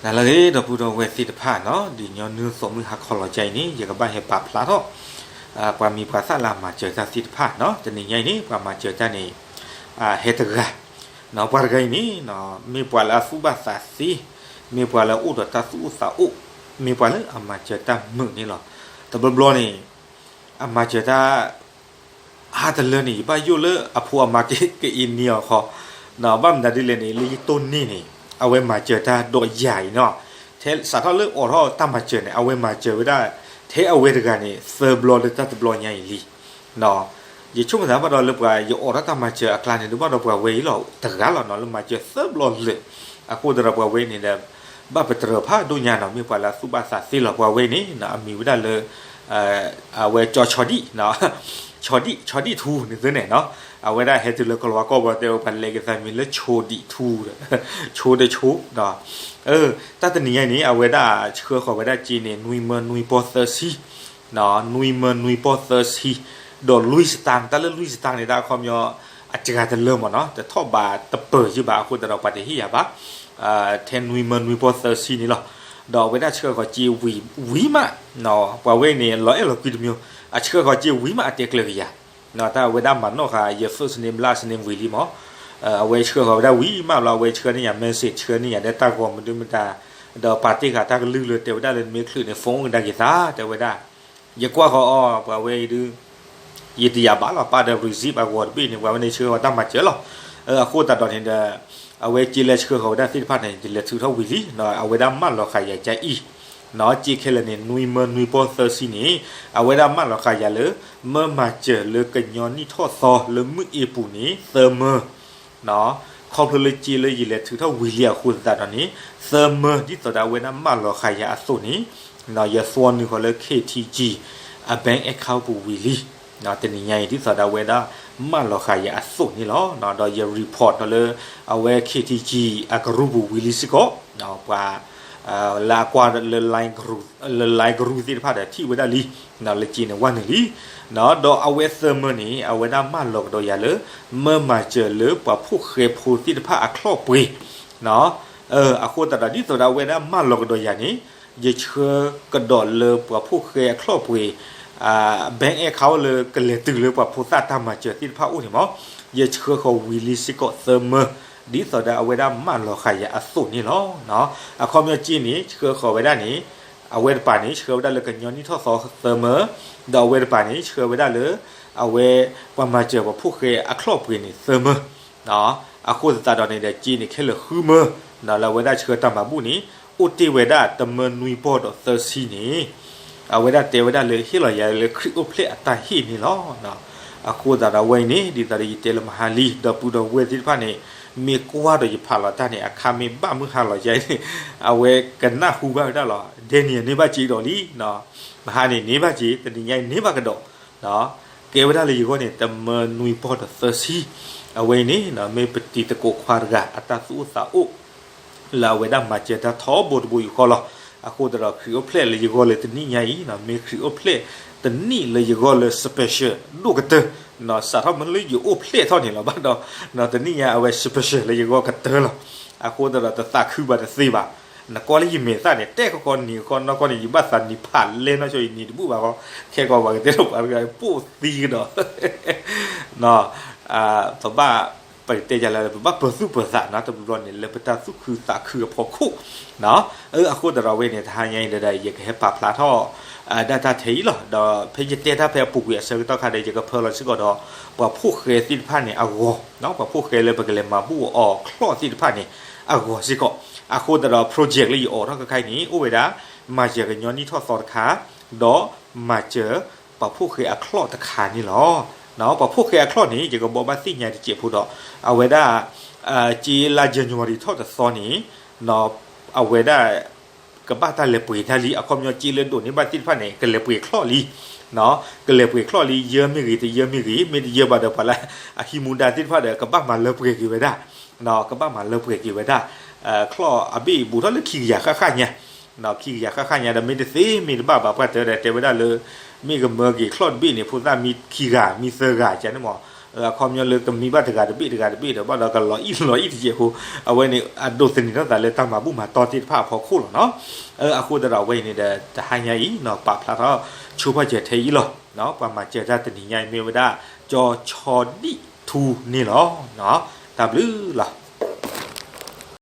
နၤလၢအဂ့ၤ ဒီပုၢ်ဒီဝဲၢ်သ့ၣ်တဖၣ်နီၤ, ဒ်ညီနုၢ်သီမုၢ်ဟါခီလီၤကါအံၤန့ၣ် ယကဘၣ်ဟဲပာ်ဖျါထီၣ် ပှၤမံၤပှၤသၣ်လၢအမၤစၢၤတၢ်သ့ၣ်တဖၣ်နီၤ. တနံၤညါအံၤန့ၣ် ပှၤမၤစၢၤတၢ်န့ၣ် ဟဲတဂၤ, ပှၤတဂၤအံၤန့ၣ် မ့ၢ်ပှၤလၢအသူၣ်ဘၣ်သးသ့, မ့ၢ်ပှၤလၢအအိၣ်ဒီးတၢ်သူၣ်အိၣ်သးအိၣ်, မ့ၢ်ပှၤလၢအမၤစၢၤတၢ်မုာ်န့ၣ်လီၤ. တဘျီဘျီန့ၣ် အမၤစၢၤတၢ် ဟါတလၢန့ၣ် ယဘၣ်ယိၣ်လၢအဖိအမါက့ၤကအ့န့ၢ်အီၤခီ, ဘၣ်မနုၤဒ်လဲၣ်န့ၣ် လၢယတိၢ်န့ၢ်န့ၣ် အဝဲမၤစၢၤတၢ်ဒီးယၤအံၤနီၤ, ထဲစးထီၣ်လၢအိးထီၣ်တၢ်မၤစၢၤန့ၣ် အဝဲမၤစၢၤဝဲဒၣ် ထဲအဝဲတဂၤန့ၣ် သၢဘျီလၢတၢ်တဘျီညါအံၤလံ. ယဆိကမိၣ်သးဘၣ်ဒီးလၢပှၤယအိးထီၣ်တၢ်မၤစၢၤအကျါန့ၣ် ဒုးဘၣ်ဒီးပှၤဝဲအံၤလီၤ တဂၤလီၤနီၤ လၢမၤစၢၤသၢဘျီလၢာ်, အဃိသတးဒီးပှၤဝဲအံၤန့ၣ်ဒီး ဘၣ်ပတြၢၤဖးဒိၣ်ညါနီၤ မ့ၢ်ပှၤလၢအသူၣ်ဘၣ်သးသ့လီၤ ပှၤဝဲအံၤန့ၣ် အမံၤဝဲဒၣ်လၢ အဝဲကၠီဆီဒံၣ်, ဆီဒံၣ် ဆီဒံၣ်ထူန့ၣ်သ့န့ၣ်နီၤ, အဝဲဒၣ်ဟဲတုၤလၢကလၤဝါကီၢ်ပူၤတဲဝဲပှၤလဲၤက့ၤသးမံၤလၢဆိဒံၣ်ထူ, ဆိတဆိ, တၢ်တနံၤညါအံၤန့ၣ် အဝဲဒၣ်ဆှၢဃီၤဝဲဒၣ်စ့န့ၣ် နွံမၢနွံပီၢ်သၢဆံ, နွံမၢနွံပီၢ်သၢဆံ, ဒီးလွံၢ်စတၢၣ်, တၢ်လၢလွံၢ်စတၢၣ်န့ၣ် တၢ်အခီပညီ အစှၤတလၢမ့ၢ်နီၤ တထီၣ်ဘးတပၢၢ်ယုၢ်ဘၣ် အဃိသတးဒီးပှၤတဟ့ၣ်ယၤဘၣ် ထဲနွံမၢနွံပီၢ်သၢဆံန့ၣ်လီၤ. ဒီးအဝဲဒၣ်ဆှၢဃီၤစ့ဝံၤမး, ပှၤဝဲအံၤန့ၣ် လီၤအဲၣ်လီၤကွံတမံၤ, အဆှၢဃီၤစ့ဝံၤမးအတဲကျၢၤက့ၤယၤ, တၢ်အဝဲဒၣ်မၤနီၣ်ဃာ်ယ first name last name ဝံၤလံမ့ၢ်, အဝဲဆှၢဃီၤဝဲဒၣ်ဝံၤမးဘျီ အဝဲဆှၢန့ၢ်ယၤ message ဆှၢန့ၢ်ယၤဒီးတၢ်ဂီၤမနုၤမတၤ, ဒီးပာ်တ့ၢ်ဃာ်တၢ်ကလုၢ်လၢတဲဝဲဒၣ်လၢနမ့ၢ်ချုးန့ၣ် phone ကဒါက့ၤသး တဲဝဲဒၣ်, ယကွၢ်ဃီၤအီၤ ပှၤဝဲအံၤဒုး ယတယာ်ဘၣ်လီၤ ပာ်ဒီး receipt အဂီၤတဘ့ၣ်န့ၣ် ပှၤဝဲန့ၣ်ဆှၢဃီၤတၢ်မၤစၢၤလီၤ. အဃိသတးဒီးန့ၣ်ဒီး အဝဲစ့လၢဆှၢဃီၤဝဲဒၣ်သ့ၣ်တဖၣ်န့ၣ် ယလဲၤထုးထီၣ်ဝံၤလံ, အဝဲဒၣ်မၢလီၤဃာ်ယၤကအံၤ, စ့ခဲလၢာ်န့ၣ် နွံမၢနွံပီၢ်သၢဆံန့ၣ် အဝဲဒၣ်မၢလီၤဃာ်ယၤလၢ မၢမၤစၢၤလၢကညီနံၣ်ထီၣ်သီလၢမုၢ်အ့ပူၤန့ၣ် သၢမၢ ခီဖျိလၢစ့လၢယလဲၤထုးထီၣ်ဝံၤလံအဃိသတးဒီးန့ၣ် သၢမၢ ဒ်သိးဒီးအဝဲဒၣ်မၢလီၤဃာ်ယၤအသိးန့ၣ်, ယသွီနုာ်ဃီၤလၢ KTG အ bank account ပူၤဝံၤလံ. တနံၤညါအံၤ ဒ်သိးဒီးအဝဲဒၣ် မၢလီၤဃာ်ယၤအသိးန့ၣ်လီၤ. ဒီးယ report ဒီးလၢ အဝဲ KTG အ group ပူၤဝံၤလံစ့ၢ်ကီး, ပှၤ လၢအကွၢ်လၢ လၢ line group သ့ၣ်တဖၣ်ဒီးထံၣ်ဝဲဒၣ်လံ, လၢစ့န့ၣ်ဝဲနုာ်လံ. ဒီးအဝဲသၢမၢန့ၣ် အဝဲဒၣ်မၢလီၤကဒီးယၤလၢ မၢမၤစၢၤလၢပှၤဖိၣ်ဃဲဖိသ့ၣ်တဖၣ်အချီၣ်ပှ့ၤ အဃိသတးဒီးဒ်သိးဒီးအဝဲဒၣ်မၢလီၤကဒီးယၤန့ၣ်, ယဆှၢကဒီးလၢပှၤဖိၣ်ဃဲအချီၣ်ပှ့ၤ bank account လၢကလဲၤတုၤလၢပှၤဖိသၣ်တၢ်မၤစၢၤသ့ၣ်တဖၣ်အိၣ်န့ၣ်မ့ၢ်, ယဆှၢဃီၤဝံၤလံစ့ၢ်ကီးသၢမၢ, ဒ်သိးဒီးအဝဲဒၣ်မၢလီၤဃာ်ယၤအသိးန့ၣ်လီၤ. အခီပညီစ့န့ၣ် ဆှၢဃီၤဝဲဒၣ်န့ၣ်, အဝဲတပၤန့ၣ် ဆှၢဝဲဒၣ်လၢကညီနံၣ်ထီၣ်သီသၢမၢ, ဒီးအဝဲတပၤန့ၣ် ဆှၢဝဲဒၣ်လၢ အဝဲ ပှၤမၤစၢၤပှၤဖိၣ်ဃဲအချီၣ်ပှ့ၤန့ၣ်သၢမၢ အဃိသတးဒီးန့ၣ်ဒီးစ့န့ၣ်ခဲလၢာ်ဃုမၢ, လၢအဝဲဒၣ်ဆှၢတၢ်မၤဘူၣ်န့ၣ် အိၣ်တ့ၢ်ဝဲဒၣ်တမၢနွံပီၢ်ဒီးသၢဆံန့ၣ်, အဝဲဒၣ်တဲဝဲဒၣ်လၢဟ့ၣ်လီၤယၤလၢခရံာ်အိၣ်ဖျဲၣ်အတၢ်ဟ့ၣ်န့ၣ်လီၤ. အဃိသတးဒီးဝဲအံၤန့ၣ် ဒ်သိးဒီးယတဲလၢမဟါလံ ဒီပုၢ်ဒီဝဲၢ်သ့ၣ်တဖၣ်န့ၣ် မ့ၢ်ကွၢ်ဒီးယဖးလီၤတၢ်န့ၣ် အခါမ့ၢ်ဘၣ်မုၢ်ဟါလီၤယါန့ၣ် အဝဲကနၢ်ဟူဘၣ်ဝဲဒၣ်လီၤ. ဒဲန့ၣ်န့ၢ်ဘၣ်စ့ဒီးလံ, မဟါန့ၣ်န့ၢ်ဘၣ်စ့ တနံၤညါအံၤန့ၢ်ဘၣ်ကဒီး ကဲဝဲဒၣ်လၢယဂီၢ်န့ၣ် တမၢနွံပီၢ်ဒီးသၢဆံ, အဝဲအံၤန့ၣ် မ့ၢ်ပတံၤသကိးခွါတဂၤ အတၢ်သူၣ်အိၣ်သးအိၣ် လၢအဝဲဒၣ်မၤစၢၤတၢ်ထီဘိတဘိယူၢ်ဃီလီၤ. အဃိသတးဒီးခရံာ်အိၣ်ဖျဲၣ်လၢယဂီၢ်လၢတနံၤညါအံၤ မ့ၢ်ခရံာ်အိၣ်ဖျဲၣ်တနံၣ်လၢယဂီၢ်လၢ special ဒိၣ်ကတၢၢ်, စးထီၣ်မ့ၢ်လၢယအိၣ်ဖျဲၣ်ထီၣ်န့ၣ်လီၤ ဘၣ်ဒီး တနံၣ်ညါအဝဲ special လၢယဂီၢ်ကတၢၢ်လီၤ. အဃိသတးဒီးတသးခုဘၣ်တသ့ဘၣ် နကွၢ်လၢယမဲာ်သၣ်န့ၣ် တဲခီခီနံၤခီနီၢ်ခီန့ၣ် ယဘၣ်သးနံၤဖးလဲၢ်နီၢ်ဆိယနံၤတဘူၣ်ဘၣ်ဃီ, ခဲကီးပှၤကတဲထီၣ်ပှၤတဂၤပိာ်သံကဒီး ပဘၣ် ပကတဲယၤလၢ ပဘၣ်ပၢၤသူၣ်ပၢၤသးနီၤ တဘျီဘျီန့ၣ် လၢပတၢ်သူၣ်ခုသးခုအဖီခိၣ်, အဃိသတးဒီးဝဲန့ၣ် တဟါညါအံၤဒီး ယကဟဲပာ်ဖျါထီၣ် ဒၣ်တၢ်ထဲအံၤလီၤ. ဒီးဖဲယတဲတၢ်ဖဲအပူၤကွံာ်အဆၢကတီၢ်ခါဒီး ယကဖၢလီၤစ့ၢ်ကီးဒီး ပှၤဖိၣ်ဃဲသ့ၣ်တဖၣ်န့ၣ်အဂီၤ, ပှၤဖိၣ်ဃဲလၢပကလဲၤမၤဘူၣ်အီၤချီၣ်သ့ၣ်တဖၣ်န့ၣ် အဂီၤစ့ၢ်ကီး. အဃိသတးဒီး project လၢယအိးထီၣ်ခဲခါအံၤန့ၣ် အိၣ်ဝဲဒၣ် မၤစၢၤကညီနံၣ်ထီၣ်သီတခါ, ဒီးမၤစၢၤပှၤဖိၣ်ဃဲအချီၣ်တခါန့ၣ်လီၤ. ပှၤဖိၣ်ဃဲအချီၣ်န့ၣ် ယကဘိးဘၣ်သ့ၣ်ညါတစဲးဖိဒီး အဝဲဒၣ် စ့လါ January ထီၣ်တသီန့ၣ် အဝဲဒၣ် ကဘၣ်တၢ်လဲၤပှ့ၤတၢ်လံ အခီပညီစ့လၢဒိးန့ၢ်ဘၣ်သ့ၣ်တဖၣ်န့ၣ် ကလဲၤပှ့ၤချီၣ်လံ, ကလဲၤပှ့ၤချီၣ်လံ ယၢမ့ၢ်ဂ့ၤ တယၢမ့ၢ်ဂ့ၤ မ့ၢ်တယၢဘၣ်ဒီး ပှၤလၢအဟံးမူဒါသ့ၣ်တဖၣ်ဒီး ကဘၣ်မၤလၢပှဲၤက့ၤဝဲဒၣ်, ကဘၣ်မၤလၢပှဲၤက့ၤဝဲဒၣ်, ချီၣ်အဘ့ၣ်ဘူးထီၣ်လၢခံကယၤဃၣ်ဃၣ်ညါ, ခံကယၤဃၣ်ဃၣ်ညါဒီး မ့ၢ်တသ့မ့ၢ်တဘၣ်ဘၣ် ပှၤတၢ်ဒီးတဲဝဲဒၣ်လၢ မ့ၢ်ကမၢက့ၤချီၣ်တဘ့ၣ်န့ၣ် ဖိသၣ်မံခံဂၤ မံသၢဂၤ ကန့ၣ်မး, အခီပညီလၢကမံဘၣ်တဂၤတဘ့ၣ်တဂၤတဘ့ၣ်ဒီး ဘၣ်ဒီးကလီၤအံၣ်လီၤအံၣ်တယဲၢ်ဖိ, အဝဲန့ၣ် အဒိးသန့ၤထီၣ်သးလၢတၢ်မၤဘူၣ်မၤတီသ့ၣ်တဖၣ်အဖီခိၣ်လီၤနီၤ. အဃိသတးဒီးအဝဲအံၤန့ၣ်ဒီး တဟါညါအံၤနီၤ ပာ်ဖျါထီၣ်ဆိဖၣ်စၢၤထဲအံၤလီၤ. ပှၤမၤစၢၤတၢ်တနံၤညါအံၤမ့ၢ်ဝဲဒၣ် ကၠီဆီဒံၣ်ထူန့ၣ်လီၤ. တၢ်ဘျုးလီၤ.